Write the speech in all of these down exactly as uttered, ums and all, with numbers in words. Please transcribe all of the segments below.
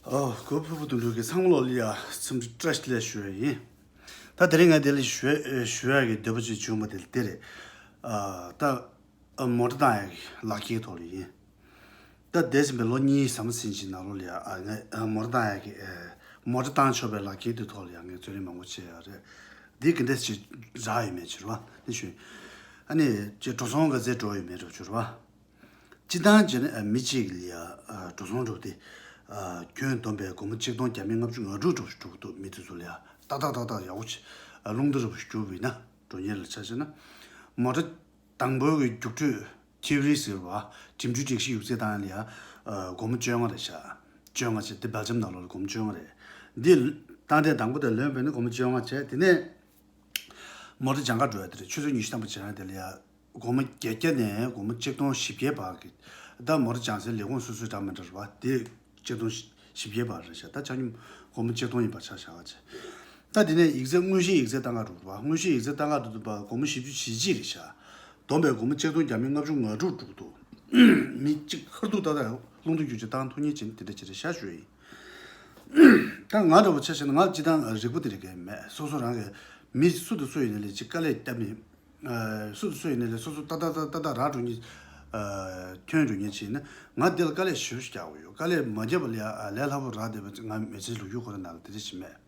ཨོ། གོ་ཕུ་བོ་དུང་དུང་གི་ཚང་མ་ལོ་ལི་ཡ་འཚམས་འདྲི་བཀྲ་ཤིས་བདེ་ལེགས་ཞུ་ཡ་ཡིན། ད་དེ་རིང་ང་དེ་ལ་ཞུ་ཞུ་ཡ་གི་འདོད་པ་ཅིག་བྱུང་བ་དེ་དེ་རེད། ཨ། ད་ཨ་མོ་ཊ་བཏང་ཡ་གི་ལག་ཁྱེར་ཐོག་ལ་ཡིན། ད་འདས་ཟིན་པའི་ལོ་གཉིས་ཟམ་ཟིན་ཅིག་ནང་ལོ་ལ་ཡ། ཨ། ང་ཨ་མོ་ཊ་བཏང་ཡ་གི་ཨ་མོ་ཊ་བཏང་ཆོག་པའི་ལག་ཁྱེར་དེ་ཐོག་ལ་ཡ་ངས་རྩོད་རིག་མང་པོ་བྱས་ཡ་རེད། འདི་གི་འདྲ་ཞིག་རག་ཡོད་མེད་ཅིག་རེད་བ། དེ་ཞུ། ཨ་ནི་ཅིག་འགྲོ་སོང་ག་ཚད་འགྲོ་ཡོད་མེད་རོགས་ཅིག་རེད་བ། སྤྱི་བཏང་བྱས་ན་ཨ་མི་གཅིག་ལ་ཡ་ཨ་འགྲོ་སོང་འགྲོ་དེ། ཨ་ཁྱོན་བསྡོམས་པས་སྒོར་མོ་ཆིག་སྟོང་བརྒྱ་མེད་ལྔ་བཅུ་ང་དྲུག་འགྲོ་འགྲོ་གི་འདུག་མི་དེ་ཚོ་ལ་ཡ་ཏག་ཏག་ཏག་ཏག་ཡག་པོ་བྱས། ཨ་རླུང་རྟ་རུ་བཞུགས་པ་ཡིན་ན་འགྲོ་མཁན་ལ་ཆ་བཞག་ན། མོ་ཊ་དང་པོའི་གི་རྒྱུགས་སྤྲོད་ཐིའུ་རི་ཟེར་བ། འགྲིམ་འགྲུལ་སྒྲིག་གཞི་ཡིག་ཚད་བཏང་ཡ་ལ་ཡ། ཨ་སྒོར་མོ་བཅོ་ལྔ་རེད་ཤག་བཅོ་ལྔ་བྱས་དེ་སྦེལ་ཇམ་ནང་ལོགས་ལ་སྒོར་མོ་བཅོ་ལྔ་རེད། འདི་བཏང་འདྲེན་དང་པོ་དེ་ལོན་པས་ན་སྒོར་མོ་བཅོ་ལྔ་བྱས། དེ་ནས་མོ་ཊ་སྦྱང་ག་འགྲོ་ཡ་དེ་རེད། ཆུ་ཚོད་ཉི་ཤུ་ཐམ་པ་སྦྱང་ཡ་དེ་ལ་ཡ། སྒོར་མོ་བརྒྱད་བརྒྱ་ནས་སྒོར་མོ་ཆིག་སྟོང་བཞི་བརྒྱའི་བར་གྱི། ད་མོ་ཊ་སྦྱང་སའི་ལས་ཁུངས་སོ་སོའི་འདྲ་མི་འདྲ་རེད་བ། དེ་ཆིག་སྟོང་བཞི་བརྒྱའི་བར་རེད་ཤག་ད་ཆ་སྙོམས་སྒོར་མོ་ཆིག་སྟོང་ཡིན་པ་ཆ་བཞག་པ་བྱས། ད་དེ་ནས་ཡིག་ཚད་དངོས་གཞིའི་ཡིག་ཚད་བཏང་ག་འགྲོ་བ། དངོས་གཞིའི་ཡིག་ཚད་བཏང་ག་འགྲོ་དུས་བར་སྒོར་མོ་བཞི་བཅུ་ཞེ་གཅིག་རེད་ཤག་བསྡོམས་པས་སྒོར་མོ་ཆིག་སྟོང་བརྒྱ་མེད་ལྔ་བཅུ་ང་དྲུག་འགྲོ་གི་འདུག་མི་གཅིག་ཁ་ཐུག་ཏག་ཏག་རླུང་རྟ་རྒྱུག་ཅིག་བཏང་ཐུབ་མཁན་བྱས་ན་དེ་འདྲ་ཅིག་རེད་ཤག་ཞུ་ཡ་ཡིན། ད་ང་འདྲ་བོ་ཆ་བཞག་ན་ང་སྤྱི་བཏང་རིག་པ་དེ་རིག་གི་མེད། སོ་སོ་རང་གི་མི་སུ་དང་སུ་ཡིན་ནའི་ལས་ཅིག་དཀའ་ལས་བརྒྱབ་ནས། ཨ་སུ་དང་སུ་ཡིན་ནའི་ལས་སོ་སོ་ཏག་ཏག་ཏག་ཏག་རག་འགྲོ་མཁན། ཨ་ཐོན་འགྲོ་མཁན་བྱས་ན་ང་འདི་ལ་དཀའ་ལས་ཞེ་པོ་ཞིག་རྒྱག་དགོས་ཡོད། དཀའ་ལས་མ་བརྒྱབ་པ་ལ་ཡ་ཨ་ལས་སླ་པོ་རག་བསྡད་པ་ང་མི་ཚེའི་ལོ་རྒྱུས་ཁོ་རང་ནང་ལ་དེ་འདྲ་ཞིག་མེད།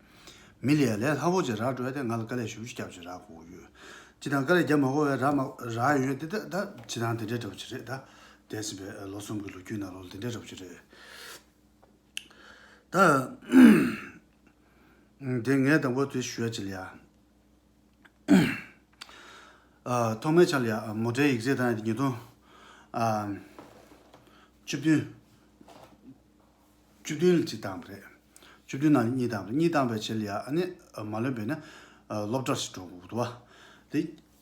མི་ལ་ཡ་ལས་སླ་པོ་ཅིག་རག་འགྲོ་ཡ་དེ་ང་ལ་དཀའ་ལས་ཞེ་པོ་ཞིག་བརྒྱབ་ཅིག་རག་དགོས་ཡོད། སྤྱི་བཏང་དཀའ་ལས་བརྒྱབ་མ་དགོས་པའི་རག་མ་རག་ཡོད་དེ། ད་ད་སྤྱི་བཏང་དེ་འདྲ་འདྲ་བོ་ཅིག་རེད། ད་འདས་ཟིན་པའི་ལོ་གསུམ་གྱི་ལོ་རྒྱུས་ནང་ལོགས་ལ་དེ་འདྲ་འདྲ་བོ་ཅིག་རེད། ད་དེ་ངས་དང་པོ་དེ་ཞུ་ཡ་ཅིག་ལ་ཡ། ཨ་ཐོག་མའི་ཆ་ལ་ཡ་མོ་ཊའི་ཡིག་ཚད་བཏང་ཡ་དེ་ཉིས་སྟོང་ཨ་བཅུ་བདུན། བཅུ་བདུན་ལ་གཅིག་བཏང་བ་རེད། བཅུ་བདུན་ནང་ལ་གཉིས་བཏང་བ་རེད། གཉིས་བཏང་བའི་རྗེས་ལ་ཡ་ཨ་ནི་མ་ལོན་པས་ན་སློབ་གྲྭར་ཞིག་འགྲོ་དགོས་འདུག་བ། དེ་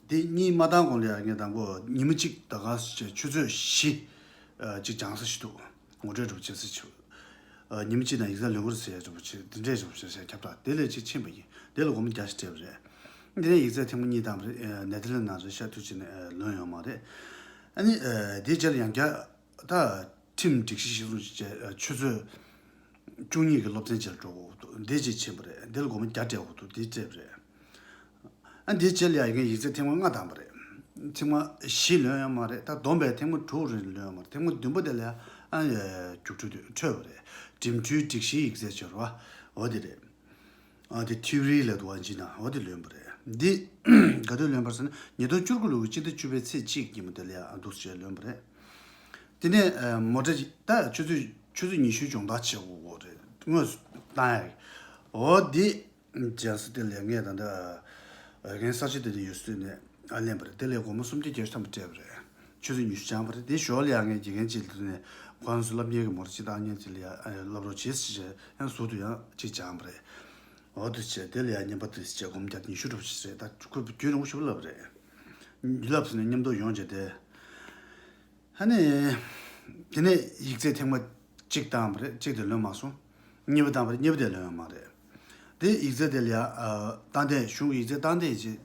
དེ་གཉིས་མ་བཏང་གོང་ལ་ཡ་ངས་དང་པོ་ཉི་མ་གཅིག་ད་ག་ཟེར་ཆུ་ཚོད་བཞི་ཅིག་སྦྱང་ས་ཞིག་འདུག་ངོ་སྤྲོད་འདྲ་པོ་བྱེད་ས་ཞིག་ཉི་མ་གཅིག་ནང་ཡིག་ཚད་ལོན་གྱི་རེད་ཟེར་ཡ་འདྲ་པོ་བྱེད། དེ་འདྲས་འདྲ་པོ་བྱེད་ཟེར་ཁྱབ་བསྒྲགས་དེ་ལས་ཅིག་ཕྱིན་པ་ཡིན། དེ་ལ་སྒོར་མོ་བརྒྱ་ཞིག་སྤྲད་པ་རེད། དེ་ནས་ཡིག་ཚད་ཐེངས་མ་གཉིས་བཏང་བ་རེད། ནེ་ཐར་ལེན་ནང་རེད་ཤག་དུས་ཆེན་ནས་ལོན་ཡོད་མ་རེད། ཨ་ནི་དེའི་རྗེས་ལ་ཡང་བསྐྱར། ད་ཁྲིམས་སྒྲིག་གཞི་གཞིར་བཟུང་བྱས་ཆུ་ཚོད་བཅུ་གཉིས་ཀྱི་སློབ་ཚན་ཆེད་འགྲོ་དགོས་འདུག་འདི་ཅིག་ཕྱིན་པ་རེད། འདི་ལ་སྒོར་མོ་བརྒྱ་སྤྲད་དགོས་འདུག་འདི་སྤྲད་པ་རེད། ཨ་འདིའི་རྗེས་ལ་ཡ་ཡིག་ཚད་ཐེངས་མ་ལྔ་བཏང་པ་རེད། ཐེངས་མ་བཞི་ལོན་ཡོད་མ་རེད། ད་བསྡོམས་པས་ཐེངས་མ་དྲུག་རེ་ལོན་ཡོད་མ་རེད། ཐེངས་མ་བདུན་པ་དེ་ལ་ཡ་ཨ་རྒྱུགས་སྤྲོད་དུ་འཕྲོད་པ་རེད། འགྲིམ་འགྲུལ་སྒྲིག་གཞིའི་ཡིག་ཚད་སྦྱོར་བ་འོ་དེ་རེད། ཨ་དེ་ཐིའུ་རི་ལབ་འདུག་ཨ་ཇི་ན་འོ་དེ་ལོན་པ་རེད། འདི་ག་དུས་ལོན་པ་རེད་ཟེར་ན་ཉིས་སྟོང་བཅུ་དགུ་ལོའི་སྤྱི་ཟླ་བཅུ་པའི་ཚེས་གཅིག་ཉིན་མོ་དེ་ལ་ཡ་ཨ་འདུག་སེ་ལོན་པ་རེད། དེ་ནས་ཨ་མོ་ཊ་ད་ཆུ་ཚོད་ཆུ་ཚོད་ཉི་ཤུའི་སྦྱོང་བརྡར་བྱེད་དགོས་རེད། དངོས་སུ་བཏང་ཡ་རེད། འོ་འདི་སྦྱང་ས་དེ་ལ་ངས་ད་ལྟ་ཨ་རྒན་ས་ཆ་དེ་ནས་ཡོད་སོང་ནས་ཨ་ལེན་པ་རེད། དེ་ལས་སྒོར་མོ་སུམ་བརྒྱ་བརྒྱད་ཅུ་ཐམ་པ་སྤྲད་པ་རེད། ཆུ་ཚོད་ཉི་ཤུ་སྦྱངས་པ་རེད། དེ་ཞོར་ལ་ཡང་ངས་དགེ་རྒན་གཅིག་ལ་དུས་ནས་ཁོ་རང་ཚོ་སློབ་གཉེར་གྱི་མོ་ཊ་གཅིག་བཏང་མཁན་ཅིག་ལ་ཡང་ཨ་སློབ་རོགས་བྱེད་ཟེར་བྱས་ཡང་ཟུར་དུ་ཡང་གཅིག་སྦྱངས་པ་རེད། འོ་དེ་བྱས་དེ་ལ་ཡང་བརྙན་པར་དེ་བྱས་སྒོར་མོ་བརྒྱ་ཉི་ཤུ་འདྲ་པོ་ཞིག་རེད། ད་ཁོས་རྒྱུན་རིང་པོ་ཞིག་ལབ་པ་རེད། ལབ་ཟིན་ནས་མཉམ་དུ་ཡོང་བྱས་ཏེ། ཨ་ནི། དེ་ནས་ཡིག་ཚད་ཐེངས་མ་གཅིག་བཏང་བ་རེད། གཅིག་དེ་ལོན་མ་སོང་། གཉིས་པ་བཏང་བ་རེད། གཉིས་པ་དེ་ལོན་ཡོད་མ་རེད། དེ་ཡིག་ཚད་དེ་ལ་ཡ་ཨ་བཏང་འདྲེན་གཞུང་གི་ཡིག་ཚད་བཏང་འདྲེན་བྱས།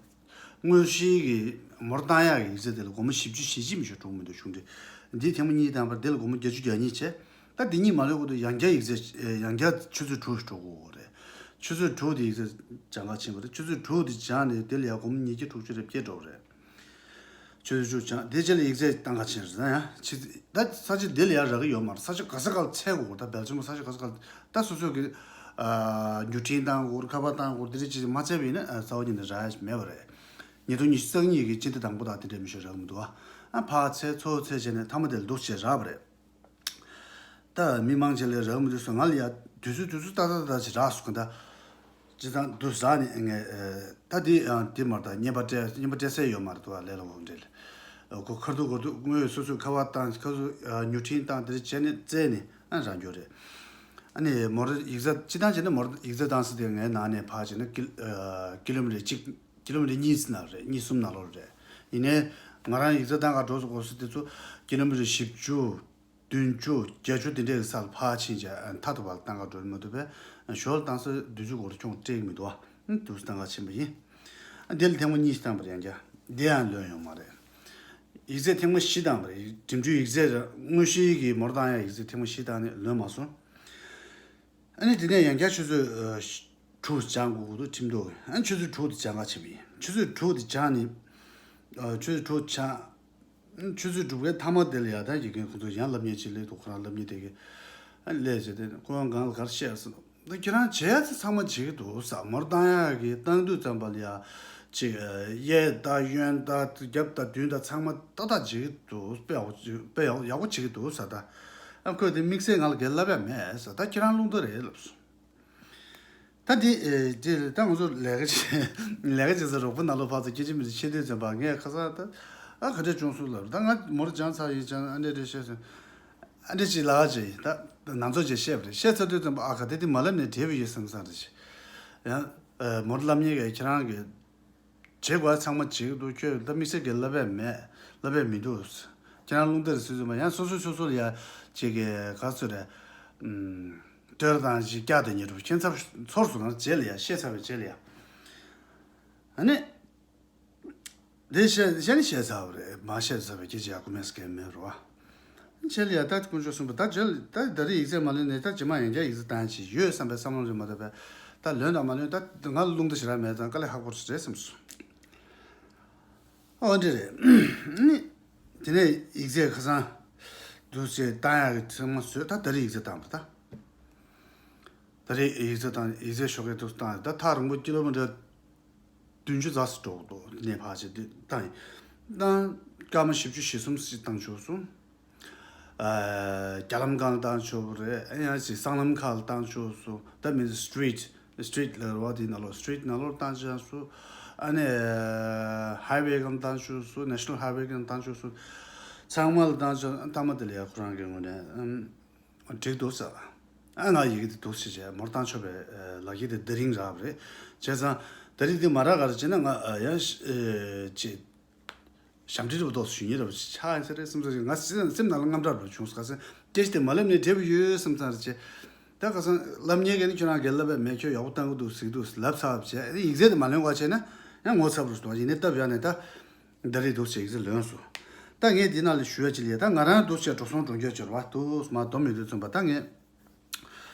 དངོས་གཞིའི་གི་མོ་ཊ་བཏང་ཡག་གི་ཡིག་ཚད་དེ་ལ་སྒོར་མོ་བཞི་བཅུ་ཞེ་གཅིག་མི་ཤོར་འགྲོ་མི་འདུག་གཞུང་འབྲེལ། འདི་ཐེངས་མ་གཉིས་བཏང་བར་དེ་ལ་སྒོར་མོ་བརྒྱད་ཅུ་གྱ་གཉིས་བྱས། ད་འདི་གཉིས་མ་ལོན་གོང་དུ་ཡང་བསྐྱར་ཡིག་ཚད་ཡང་བསྐྱར་ཆུ་ཚོད་དྲུག་འགྲོ་དགོས་རེད། ཆུ་ཚོད་དྲུག་དེ་ཡིག་ཚད་སྦྱང་ག་ཕྱིན་པ་རེད། ཆུ་ཚོད་དྲུག་དེ་སྦྱངས་ནས་དེ་ལ་ཡ་སྒོར་མོ་ཉིས་བརྒྱ་དྲུག་ཅུ་རེ་བརྒྱད་འགྲོ་རེད། ཆུ་ཚོད་བཅུ་སྦྱངས་དེ་རྗེས་ལ་ཡིག་ཚད་བཏང་ག་ཕྱིན་རེད་ན་ཡང་ཕྱི་ད་ས་ཆ་འདི་ལ་ཡ་རག་གི་ཡོད་མ་རེད། ས་ཆ་ག་ས་ག་ལ་འཚོལ་དགོས། ད་སྦེལ་ཇམ་ས་ཆ་ག་ས་ག་ལ་ད་སོ་སོ་གི་ཨ་མྱུར་འཕྲིན་བཏང་དགོས། ཁ་པར་བཏང་དགོས། དེ་འདྲ་ཅིག་མ་འཚོལ་བ་ཡིན་ན་ཨ་རྩ་བ་ཉིད་ནས་རག་ཡ་མེད་པ་རེད། ཉིས་སྟོང་ཉི་ཤུ་རྩ་གཉིས་ཀྱི་སྤྱི་ཟླ་དང་པོ་དང་དེ་འདྲ་མི་ཤོར་རག་མི་འདུག་ཨ་ཕར་འཚོལ་ཚུར་འཚོལ་བྱས་ནས་མཐའ་མ་དེ་ལ་འདུག་བྱས་རག་པ་རེད། ད་མི་མང་ཆེ་ལས་རག་མི་འདུག་སོང་། ང་ལ་ཡ་དུས་ཚོད་དུས་ཚོད་ཏག་ཏག་ཏག་ཅིག་རག་སོང་། ད་ཅི་ཙང་དུ་རག་ནས་ངས་ད་འདི་ཡང་འདི་མ་རེད། ད་བརྙན་པར་སྤྲད་བརྙན་པར་སྤྲད་སའི་ཡོད་མ་རེད་འདུག་ཨ་ལས་ལ་འོང་འདྲེ་ལ་ཁོ་ཁར་འདུག་ཁར་འདུག་དངོས་སོ་སོའི་ཁ་པར་བཏང་ཁ་སོ་མྱུར་འཕྲིན་བཏང་དེ་འདྲ་བྱས་ནས་བཙལ་ནས་ཨ་རག་རྒྱུ་རེད། ཨ་ནི་མོ་ཊ་ཡིག་ཚད་སྤྱི་བཏང་བྱས་ན་མོ་ཊ་ཡིག་ཚད་བཏང་ས་དེ་ངའི་ནང་ནས་ཕར་བྱས་ན་ཀི་ཀི་ལོ་མི་ཊར་གཅིག་ཀི་ལོ་མི་ཊར་གཉིས་ཙམ་ན་རེད། གཉིས་གསུམ་ནང་ལོགས་རེད། ཡིན་ནའི་ང་རང་ཡིག་ཚད་བཏང་ག་འགྲོ་སོང་གོ་ས་དེ་ཚོ་ཀི་ལོ་མི་ཊར་བཞི་བཅུ། བདུན་ཅུ། བརྒྱད་ཅུ་དེ་འདྲའི་ས་ལ་ཕར་ཕྱིན་བྱས་མཐའ་ཐུག་བར་བཏང་ག་འགྲོ་མི་འདུག་པས། ཞོར་བཏང་ས་དུས་ཚོད་འགོར་ཁྱོང་སྤྲད་ཀྱི་མི་འདུག་བ། དུས་སུ་བཏང་ག་ཕྱིན་པ་ཡིན། འདི་ལ་ཐེངས་མ་གཉིས་ཤིག་བཏང་པ་རེད། ཡང་བསྐྱར་འདི་ཡང་ལོན་ཡོང་མ་རེད། ཡིག་ཚད་ཐེངས་མ་བཞི་བཏང་པ་རེད། འགྲིམ་འགྲུལ་ཡིག་ཚད་དངོས་གཞིའི་གི་མོ་ཊ་བཏང་ཡ་ཡིག་ཚད་ཐེངས་མ་བཞི་བཏང་ནས་ལོན་མ་སོང་། ཨ་ནི་དེ་ནས་ཡང་བསྐྱར་ཆུ་ཚོད་ཨ་དྲུག་སྦྱང་དགོས་ཀྱི་འདུག་ཁྲིམས་ཐོག་གི། ཨ་ནི་ཆུ་ཚོད་དྲུག་དེ་སྦྱང་ག་བྱས་པ་ཡིན། ཆུ་ཚོད་དྲུག་དེ་སྦྱངས་ནས་ཨ་ཆུ་ཚོད་དྲུག་སྦྱང་། ཆུ་ཚོད་དྲུག་པའི་མཐའ་མ་དེ་ལ་ཡ་ད་དགེ་རྒན་ཁོང་ཚོ་ཡང་སློབ་གཉེར་ཅིག་སླེབས་འདུག་ཁོ་རང་སློབ་གཉེར་དེ་གི་ཨ་ནི་སླེབས་བྱས་ཏེ་ཁོ་རང་སྒང་ལ་ག་རེ་བཤད་ཟེར་ན། ད་ཁྱེད་རང་བྱས་ཚེ་ཚང་མ་བྱེད་ཀྱི་འདུག་ཟེར། མོ་ར་བཏང་ཡག་གི་བཏང་དུས་ཙམ་པ་ལ་ཡ་ཅིག་གཡས་ལྟ་གཡོན་ལྟ་རྒྱབ་ལྟ་མདུན་ལྟ་ཚང་མ་ཏག་ཏག་བྱེད་ཀྱི་འདུག་དཔེ་ཡག་པོ་དཔེ་ཡག་ཡག་པོ་བྱེད་ཀྱི་འདུག་ཟེར། ད་ཨ་ཁོས་དེ་དམིགས་བསལ་ང་ལ་གའི་ལབ་ཡ་མེད་ཟེར། ད་ཁྱེད་རང་རླུང་རྟ་རེད་ལབ་སོང་། ད་འདི་ཨེ་འདི་ད་ང་ཚོ་ལས་ཀ་བྱེད་ལས་ཀ་བྱེད་ས་རོགས་པ་ནང་ལོགས་ཕར་ཚུར་སྐད་ཆ་མི་འདྲ་བཤད་དུས་ཙམ་པ་ངས་ཁ་སང་ད་ཨ་ག་འདྲ་བྱུང་སོང་ལབ། ད་ང་མོ་ར་སྦྱངས་ཚར་ཡིན་ཙང་ཨ་འདྲ་འདྲ་བཤད་སོང་། ཨ་འདྲ་ཅིག་ལབ་ཅིག་ད་ནང་ཚོ་ཅིག་བཤད་པ་རེད། བཤད་ཚར་དུས་ཙམ་པ་ཨ་ག་དེ་དེ་མ་ལབ་ནས་བྲེལ་བ་ཡོད་བསམ་བསམ་རེད་ཅིག་ཡང་ཨ་མོ་ར་སློབ་གཉེར་གས་ཁྱེད་རང་གི་བྱེད་དགོས་ཚང་མ་བྱེད་ཀྱི་འདུག་ཁྱོད་ད་དམིགས་བསལ་གྱི་ལབ་ཡ་མེད་ལབ་ཡ་མི་འདུག་ཁྱེད་རང་རླུང་རྟ་རེད་ཟེར་ཙམ་པ་ཡང་སོ་སོ་སོ་སོ་ལ་ཡ་ཅིག་གི་ག་ཚོད་རེད། ཨུམ། སྟོད་དང་ཞིག་སྐྱག་དང་ཉེ་གྲུབ་ཁྱེད་ཚབ་ཚོར་སོང་ན་རྗེས་ལ་ཡ་བཤད་ཚར་བའི་རྗེས་ལ་ཡ། ཨ་ནི། དེ་བཤད་བཤད་ནི་བཤད་ཚར་བ་རེད། མ་བཤད་ཚར་བའི་སྐད་ཆ་ཡག་པོ་མེད་སྐད་མེད་རོ། རྗེས་ལ་ཡ་ད་དཀོན་མཆོག་གསུམ་པོ་ད་རྗེས་ལ་ད་ད་རེས་ཡིག་ཚད་མ་ལོན་ནས་ད་རྗེས་མ་ཡང་བསྐྱར་ཡིག་ཚད་བཏང་ཅིག་ཡོད་བསམ་པའི་བསམ་བློ་རེད་མ་གཏོགས་པས་ད་ལོན་དང་མ་ལོན་ད་ང་རླུང་རྟ་ཞེ་དྲག་མེད་ཙང་དཀའ་ལས་ཁག་པོ་རེད་བསམ་སོང་། ཨོ་འདི་རེད། ནི། དེ་ནས་ཡིག་ཚད་ཁ་སང་། འདུག་སེ་བཏང་ཡག་གི་ཚང་མ་བཟོས། ད་ད་རེས་ཡིག་ཚད་བཏང་བ་ད། ད་རེས་ཡིག་ཚད་བཏང་ཡིག་ཚད་ཞོགས་ཀས་འདུག་བཏང་ད་ཐག་རིང་པོ་ཀི་ལོ་མི་ཊར་བདུན་ཅུ་རྩ་ཙམ་འགྲོ་གི་འདུག་དེ་ནས་ཕར་ཕྱིན་དེ་བཏང་ཡིན། བཏང་། སྐར་མ་བཞི་བཅུ་ཞེ་གསུམ་ཞིག་བཏང་ཆོག་སོང་། ཨ། རྒྱ་ལམ་སྒང་ལ་བཏང་ཆོག་པ་རེད། ཨ་ཡང་ཅིག་སྲང་ལམ་ཁག་ལ་བཏང་ཆོག་སོང་། That means street street ལབ་རེད་བ། དེའི་ནང་ལོགས་street ནང་ལོགས་བཏང་ཆོག་སོང་། ཨ་ནི་highway སྒང་ལ་བཏང་ཆོག་སོང་། National Highway སྒང་ལ་བཏང་ཆོག་སོང་། ཚང་མ་ལ་བཏང་ཆོག་ཨ་མཐའ་མ་དེ་ལ་ཡ་ཁོ་རང་གི་ངོས་ནས་ཨམ། འགྲིག་འདུག་ཟེར། ཨ་ང་ཡི་གེ་དེ་འདུག་སེ་བྱས་མོ་ར་བཏང་ཆོག་པའི་ལག་འཁྱེར་དེ་དེ་རིང་རག་པ་རེད། བྱས་ཙང་དེ་རིང་དེ་མ་རག་ག་རེ་བྱས་ན་ང་ཡང་ཅིག་ཞབས་འདྲེན་རུ་ཏོག་ཞུ་ཉེ་རབས་ཆགས་ཡིན་ས་རེད་བསམ་ས་རེད། ང་སེམས་སེམས་ནང་ལ་དངངས་སྐྲག་རུ་བྱུང་སོང་། ཁ་སང་སྐད་ཆ་དེ་མ་ལབ་ནས་བྲེལ་བ་ཡོད་བསམ་ཙང་རེད་བྱས། ད་ཁ་སང་སློབ་གཉེར་གྱི་ནི་ཁྱོད་རང་གིས་ལབ་པའི་མེད། ཁྱོད་ཡག་པོ་བཏང་གི་འདུག་ཟེར་གི་འདུག་ལབ་ཚར་བ་བྱས། ཡིག་ཚད་དེ་མ་ལོན་པ་བྱས་ན་ཡང་ངོ་ཚ་བ་རུ་སོང་བ་ཡིན་ནའི་སྟབས་ཡག་ནས་ད་ད་རེས་འདུག་ཟེར་ཡིག་ཚད་ལོན་སོང་། ད་ངས་འདི་ནང་ལ་ཞུ་ཡ་ཅི་ལ་ཡ། ད་ང་རང་འདུག་ཟེར་འགྲོ་སོང་འགྲོ་རྒྱུ་སྦྱོར་བ་འདུག་མ་སྡོམ་མི་འདུག་བཙུན་པ་ད་ངས།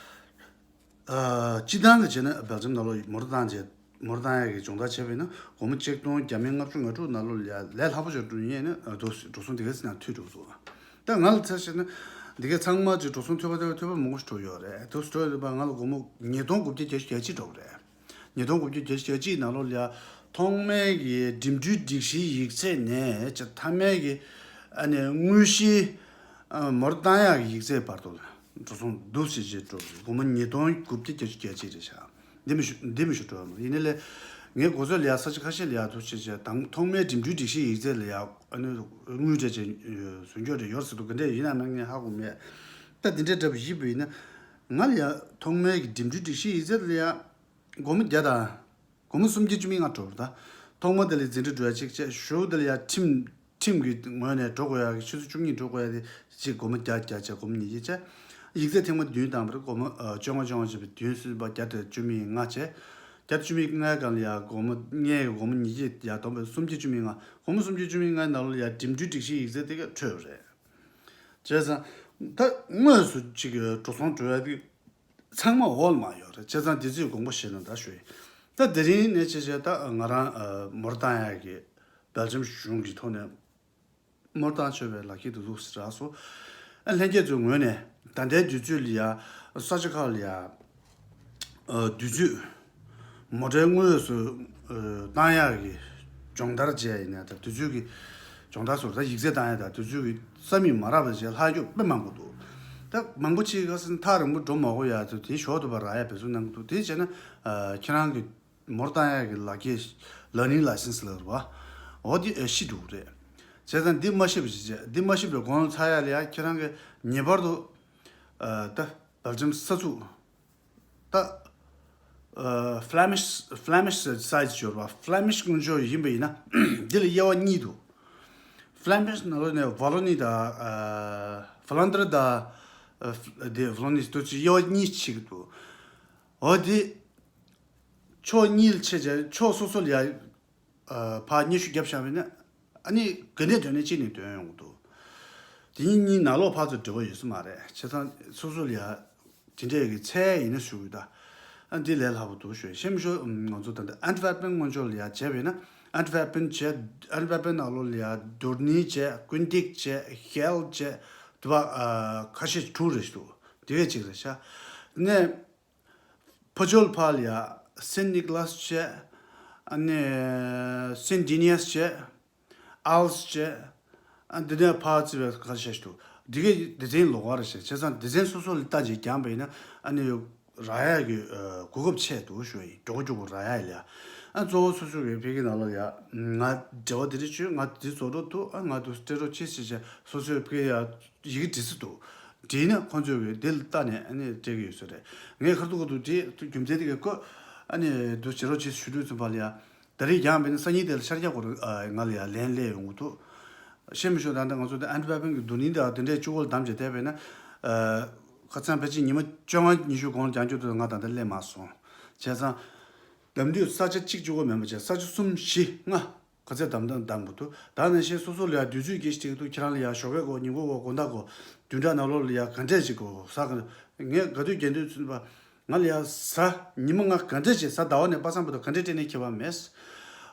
ཨ། སྤྱི་བཏང་གི་བྱས་ན་སྦེལ་ཇམ་ནང་ལོགས་མོ་ར་བཏང་བྱས་མོ་ར་བཏང་ཡག་གི་སྦྱོང་བརྡར་བྱས་པ་ཡིན་ན་སྒོར་མོ་ཆིག་སྟོང་བརྒྱ་མེད་ལྔ་བཅུ་ང་དྲུག་ནང་ལོགས་ལ་ཡ་ལས་སླ་པོ་ཞིག་འགྲོ་ཡིན་ན་འདུག་འགྲོ་སོང་དེ་ག་ཚོད་ནང་མཐུད་འགྲོ་སོང་། ད་ང་ལ་ཚ་བྱས་ན་འདི་ག་ཚང་མ་ཅིག་འགྲོ་སོང་མཐུད་པ་མཐུད་པ་མཐུད་པ་མང་པོ་ཞིག་འགྲོ་ཡོད་རེད། འདུག་འགྲོ་ཡོད་པ་ང་ལ་སྒོར་མོ་ཉིས་སྟོང་དགུ་བརྒྱ་བརྒྱད་ཅུ་གྱ་གཅིག་འགྲོ་གི་རེད། ཉིས་སྟོང་དགུ་བརྒྱ་བརྒྱད་ཅུ་གྱ་གཅིག་ནང་ལོགས་ལ་ཡ་ཐོག་མའི་གི་འགྲིམ་འགྲུལ་སྒྲིག་གཞིའི་ཡིག་ཚད་ནས་ཅིག་མཐའ་མའི་གི་ཨ་ནི་དངོས་གཞིའི་ཨ་མོ་ར་བཏང་ཡག་གི་ཡིག་ཚད་བར་དུ་ལ། འགྲོ་སོང་འདུག་སེ་བྱས་འགྲོ་སྒོར་མོ་ཉིས་སྟོང་དགུ་བརྒྱ་བརྒྱད་ཅུ་གྱ་གཅིག་རེད་ཤག་འདི་མི་ཞུ་འདི་མི་ཞུ་འགྲོ་ཡ་མ་རེད། ཡིན་ནའི་ལས་ངས་གོ་ཚོད་ལ་ཡ་ས་ཆ་ཁ་ཤས་ལ་ཡ་འདུག་སེ་བྱས་དང་ཐོག་མའི་འགྲིམ་འགྲུལ་སྒྲིག་གཞིའི་ཡིག་ཚད་ལ་ཡ་ཨ་ནི་དངུལ་སྤྲད་བྱས་བཟོ་འཇོག་རེ་ཡོད་ཟེར་འདུག་ག་འདྲས་ཡིན་ན་མིན་ངས་ཧ་གོ་མེད། ད་འདི་འདྲས་འདྲ་པོ་ཡིན་པ་ཡིན་ན་ང་ལ་ཡ་ཐོག་མའི་གི་འགྲིམ་འགྲུལ་སྒྲིག་གཞིའི་ཡིག་ཚད་ལ་ཡ་སྒོར་མོ་བརྒྱ་དང་། སྒོར་མོ་སུམ་བརྒྱ་བཅུ་མེད་ལྔ་འགྲོ་རེད་ད། ཐོག་མ་དེ་ལ་འཛིན་གྲྭ་འགྲོ་ཡ་གཅིག་བྱས། གཞུག་དེ་ལ་ཡ་ཁྲིམས་ཁྲིམས་ཀྱི་ངོས་ནས་འགྲོ་དགོས་ཡ་གི་ཆུ་ཚོད་བཅུ་གཉིས་འགྲོ་དགོས་ཡ་དེ་གཅིག་སྒོར་མོ་བརྒྱ་བརྒྱ་བྱས་སྒོར་མོ་ཉིས་བརྒྱ་བྱས། ཡིག་ཚད་ཐེངས་མ་བདུན་བཏང་བ་རེད། སྒོར་མོ་ཨ་བཅོ་ལྔ་བཅོ་ལྔ་བྱས་པའི་བདུན་སུམ་པ་བརྒྱ་དང་བཅུ་མེད་ལྔ་བྱས། བརྒྱ་དང་བཅུ་མེད་ལྔའི་སྒང་ལ་ཡ་སྒོར་མོ་ལྔའི་སྒོར་མོ་ཉིས་བརྒྱ་ཡ་བསྡོམས་པས་སུམ་བརྒྱ་བཅུ་མེད་ལྔ། སྒོར་མོ་སུམ་བརྒྱ་བཅུ་མེད་ལྔའི་ནང་ལོགས་ལ་ཡ་འགྲིམ་འགྲུལ་སྒྲིག་གཞིའི་ཡིག་ཚད་དེ་ག་འཕྲོད་པ་རེད། བྱས་ཙང་ད་དངོས་སུ་གཅིག་འགྲོ་སོང་འགྲོ་ཡ་དེ། ཚང་མ་འོག་ལ་མར་ཡོད་རེད། བྱས་ཙང་དེ་ཚོས་དགོངས་པ་བཞེས་ན་ད་ཞུ་ཡིན། ད་དེ་རིང་ནས་བྱས་བྱས་ད་ང་རང་ཨ་མོ་ར་བཏང་ཡག་གི་སྦེལ་ཇམ་གཞུང་གི་ཐོག་ནས་མོ་ར་བཏང་ཆོག་པའི་ལག་འཁྱེར་དེ་འདུག་སེ་རག་སོང་། ཨ་ལྷན་རྒྱས་ཚོའི་ངོས་ནས་ད་ལྟའི་དུས་ཚོད་ལ་ཡ་ས་ཆ་ཁག་ལ་ཡ་ཨ་དུས་ཚོད་མོ་ཊའི་དངོས་སུ་ཨ་བཏང་ཡག་གི་སྦྱོང་བརྡར་བྱས་ཡིན་ན་ད་དུས་ཚོད་ཀྱི་སྦྱོང་བརྡར་སོགས་ད་ཡིག་ཚད་བཏང་ཡ་ད་དུས་ཚོད་ཀྱི་ས་མིག་མ་རག་པ་བྱས་ལྷག་རྒྱུ་དཔེ་མང་པོ་འདུག་ད་མང་པོ་ཅིག་ག་ཟེར་ན་ཐག་རིང་པོ་འགྲོ་མ་དགོས་ཡ་ཚོ་དེའི་ཞོར་དུ་ཕར་རག་ཡ་འབད་བརྩོན་གནང་གི་འདུག་དེ་བྱས་ན་ཨ་ཁྱེད་རང་གི་མོ་ཊ་བཏང་ཡ་གི་ལག་འཁྱེར་ལར་ནིང་ལའི་སེན་སི་ལབ་རེད་བ། འོ་དེ་ཨ་ཤི་འགྲོ་གི་རེད། བྱས་ཙང་འདི་མ་ཤེས་པ་ཅིག་བྱས། འདི་མ་ཤེས་པའི་གོང་ལ་ཚར་ཡ་ལ་ཡ་ཁྱེད་རང་གི་ངེས་པར་དུ་ཨ་ད་སྦེལ་ཇམ་ས་ཚུགས། ད། ཨ་Flemish Flemish side ཡོད་རེད་བ། Flemish སྔོན་ཆད་ཡིན་པ་ཡིན་ན་འདི་ལ་དབྱེ་བ་གཉིས་འདུག Flemish ནང་ལོགས་ནས་Wallonie དང་ཨ་Flandre དང་ཨ་དེ་Wallonie དེ་ཚོ་དབྱེ་བ་གཉིས་ཕྱེ་གི་འདུག་འོ་དེ་ཕྱོགས་གཉིས་ལ་ཕྱེ་བྱས་ཕྱོགས་སོ་སོ་ལ་ཡ་ཨ་ཕར་སྙན་ཞུ་བརྒྱབ་བཞག་པ་ཡིན་ན་ཨ་ནི་ག་ནས་འདོན་ནས་གཅིག་ནས་འདོན་ཡོང་གི་འདུག་དེ་གཉིས་གཉིས་ནང་ལོགས་ཕར་ཚུར་འབྲེལ་བ་ཡོད་ས་མ་རེད། བྱས་ཙང་སོ་སོ་ལ་ཡ་ དེ་འདྲས་ཀྱི་ཚད་ཡིན་ན་ཞུ་གི་ད། ཨ་འདི་ལས་སླ་པོ་འདུག་ཞུ་ཤེས་མི་ཤོ། ང་ཚོ་ད་ལྟ་ཨན་ཊི་ཝེར་པན་སྔོན་ཕྱོགས་ལ་ཡ་བྱས་པས་ན་ཨན་ཊི་ཝེར་པན་བྱས། ཨན་ཊི་ཝེར་པན་ནང་ལོགས་ལ་ཡ་དུར་ནི་བྱས། ཀུན་ཏིག་བྱས། ཧེལ་བྱས། དུ་བ་ཁ་ཤས་དྲུག་རེ་ཞིག་འདུག་དེ་གས་གཅིག་རེད་ཤག་ནས་ཕ་ཇོལ་ཕ་ལ་ཡ་སེན་ནིག་ལཱས་བྱས། ཨ་ནི་སེན་ཏི་ནི་ཡས་བྱས། ཨལ་སི་བྱས། ཨ་འདི་ནས་ཕར་བརྩི་བའི་ཁ་ཤས་ཤིག་འདུག་འདི་གའི་སྡེ་ཚན་ལོགས་ཀ་རེད་ཤག་བྱས་ཙང་སྡེ་ཚན་སོ་སོ་ལ་ལྟ་ཅིག་རྒྱང་པས་ན་ཨ་ནི་རག་ཡག་གི་གོ་སྐབས་ཆེ་འདུག་ཞུ་ཡིན། མགྱོགས་མགྱོགས་རག་ཡག་ལ། ཨ་གཙོ་བོ་སོ་སོ་གི་ཕ་གི་ནང་ལ་ཡ་ང་འབྲེལ་བ་འདི་འདྲ་བྱོས། ང་འདི་བཟོ་འདྲ་འདུག་ཨ་ང་འདི་སྤྲད་རོགས་བྱེད་ཟེར་བྱས་སོ་སོའི་ཕ་གི་ཡ་ཡི་གེ་འབྲི་ས་འདུག་བྲིས་ན་ཁོང་ཚོས་གི་འདི་ལ་ལྟ་ནས་ཨ་ནི་སྤྲད་གི་ཡོད་ས་རེད། ངས་ཁ་ཐུག་ཁ་ཐུག་བྲིས་རྒྱུ་མཚན་དེ་གི་ཁོ་ཨ་ནི་འདུག་བྱེད་རོགས་བྱེད་ཞུ་དུས་ཙམ་པ་ལ་ཡ། ད་རེས་ཀྱང་བས་ན་སང་ཉིན་དེ་ལ་ཤར་རྒྱག་གོ་ར་ང་ལ་ཡ་ལན་སླེབས་ཡོང་གི་འདུག་ཤེས་མི་ཤོ། ད་ལྟ་ང་ཚོ་འདི་ཨན་ཊི་ཝེར་པན་གི་དུར་ནི་འདི་དེ་འདྲའི་གཅིག་པོ་ལ་བདམས་བྱས་བསྡད་པས་ན། ཁ་སང་ཕལ་ཆེར་ཉི་མ་བཅོ་ལྔ་ཉི་ཤུ་གོང་ལ་རྒྱང་སྐྱོད་དུ་ང་ད་ལྟ་སླེབས་མ་སོང་། བྱས་ཙང་། བདམས་དུས་ས་ཆ་གཅིག་གཅིག་པོ་མིན་པ་བྱས་ས་ཆ་གསུམ་བཞི་ལྔ་ག་ཚད་བདམས་བདམས་བདམས་དགོས་འདུག་ད་ནང་བཞིན་སོ་སོ་ལ་ཡ་དུས་ཚོད་སྐད་ཆ་དྲིས་འདུག་ཁྱེད་རང་ལ་ཡ་ཞོགས་ཀས་གོ་ཉིན་གུང་གོ་དགོང་དག་གོ་བདུན་ཕྲག་ནང་ལོགས་ལ་ཡ་ག་འདྲས་ཅིག་གོ་ས་ག་ངས་ག་དུས་རྒྱན་དུས་ཚུད་པ། ང་ལ་ཡ་གཟའ་ཉི་མ་ང་ག་འདྲ་བྱས་གཟའ་ཟླ་བ་ནས་པ་སངས་བར་དུ་ག་འདྲ་སྤྲད་ནས་ཁྱད་པར་མེད།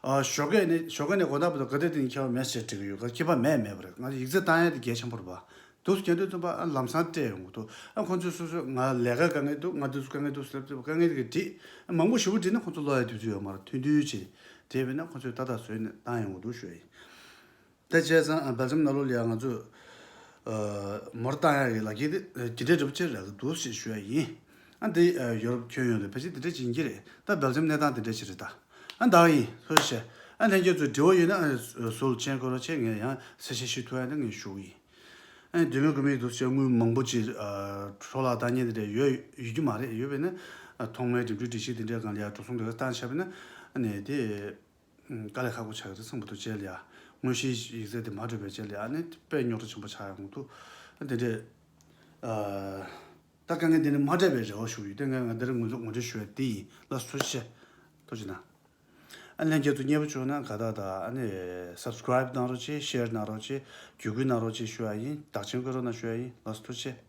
ཨ་ཞོགས་ཀས་ནས་ཞོགས་ཀས་ནས་དགོང་དག་བར་དུ་ག་འདྲ་སྤྲད་ནས་ཁྱད་པར་མེད་ཟེར་དྲི་གི་ཡོད། ཁྱད་པར་མེད་མེད་པ་རེད། ང་ཡིག་ཚད་བཏང་ཡ་དེ་གལ་ཆེན་པོ་རེད་པ། འདུག་སེ་རྒྱན་དུས་ཙམ་པ་ཨ་ལམ་སང་སྤྲད་ཡོང་གི་འདུག་ཨ་ཁོང་ཚོས་སོ་སོས་ང་ལས་ཀ་དཀའ་ངལ་འདུག་ང་འདི་ཚོ་དཀའ་ངལ་འདུག་ཟེར་ལབ་དུས་དཀའ་ངལ་དེ་ག་བྲིས། མང་པོ་ཞེ་པོ་བྲིས་ན་ཁོང་ཚོ་ཀློག་ཡ་དུས་ཚོད་ཡོད་མ་རེད། ཐུང་ཐུང་བྱས་བྲིས་པས་ན་ཁོང་ཚོས་ཏག་ཏག་བཟོས་ནས་བཏང་ཡོང་གི་འདུག་ཞུ་ཡ་ཡིན། ད་བྱས་ཙང་སྦེལ་ཇམ་ནང་ལོགས་ལ་ཡ་ང་ཚོས་མོ་ཊ་བཏང་ཡག་གི་ལག་འཁྱེར་དེ་དེ་འདྲའི་འདྲ་པོ་ཅིག་རག་གི་འདུག་ཞེས་ཞུ་ཡ་ཡིན། ཨ་འདི་ཡོ་རོབ་ཁྱོན་ཡོངས་ལ་ཕལ་ཆེར་དེ་འདྲ་ཅིག་ཡིན་གྱི་རེད། ད་སྦེལ་ཇམ་གནས་སྟངས་དེ་འདྲ་ཅིག་རེད་ད། ཨ་ད་ཡིན་ཐུགས་རྗེ་ཆེ། ཨ་ལྷན་རྒྱས་ཚོས་འབྲེལ་བ་ཡོད་ན་ཨ་ཟུར་མཆན་འགོད་རོགས་བྱེད། ངས་ཡང་གསལ་བཤད་ཞུ་ཐུབ་ཡ་ན་ངས་ཞུ་གི་ཡིན། ཨ་འདི་མོ་གི་མི་འདུག་ཟེར་དངུལ་མང་པོ་ཅིག་འཕྲོ་བརླག་བཏང་མཁན་དེ་འདྲ་ཡོད་ཡོད་ཀྱི་མ་རེད། ཡོད་པས་ན་ཐོག་མའི་འགྲིམ་འགྲུལ་སྒྲིག་གཞི་དེ་འདྲའི་སྒང་ལ་ཡ་འགྲོ་སོང་དེ་ག་བཏང་བཞག་པས་ན་ཨ་ནས་དེ། དཀའ་ལས་ཁག་པོ་ཆགས་ཀྱི་རེད་བསམ་གྱི་འདུག་རྗེས་ལ་ཡ། དངོས་གཞིའི་ཡིག་ཚད་དེ་མ་འགྲུབ་པའི་རྗེས་ལ་ཡ་ཨ་ནི་དཔེ་རྙོག་དྲ་ཆེན་པོ་ཆགས་ཡོང་གི་འདུག་ཨ་དེ་འདྲས། ཨ། ད་དཀའ་ངལ་འདི་ནི་མ་འཕྲད་པའི་རེ་བ་ཞུ་ཡི། དེ་ངས་ང་འདིར་ངོས་འཛུགས་ངོ་སྤྲོད་ཞུ་བ་དེ་ཡིན། ལགས་སོ་ཐུགས་རྗེ་ཆེ། ཐུགས་རྗེ་གནང་། ཨ་ལྷན་རྒྱས་ཚོ་མཉེས་པོ་བྱུང་ན་དགའ་རྟགས་དང་ཨ་ནི་སབ་སི་ཀ་རའིབ་གནང་རོགས་བྱེད། ཤེར་གནང་རོགས་བྱེད། བརྒྱུད་སྐུལ་གནང་རོགས་བྱེད་ཞུ་བ་ཡིན། བདག་གཅེས་བསྐུལ་རོགས་གནང་ཞུ་བ་ཡིན། ལགས་སོ་ཐུགས་རྗེ་ཆེ།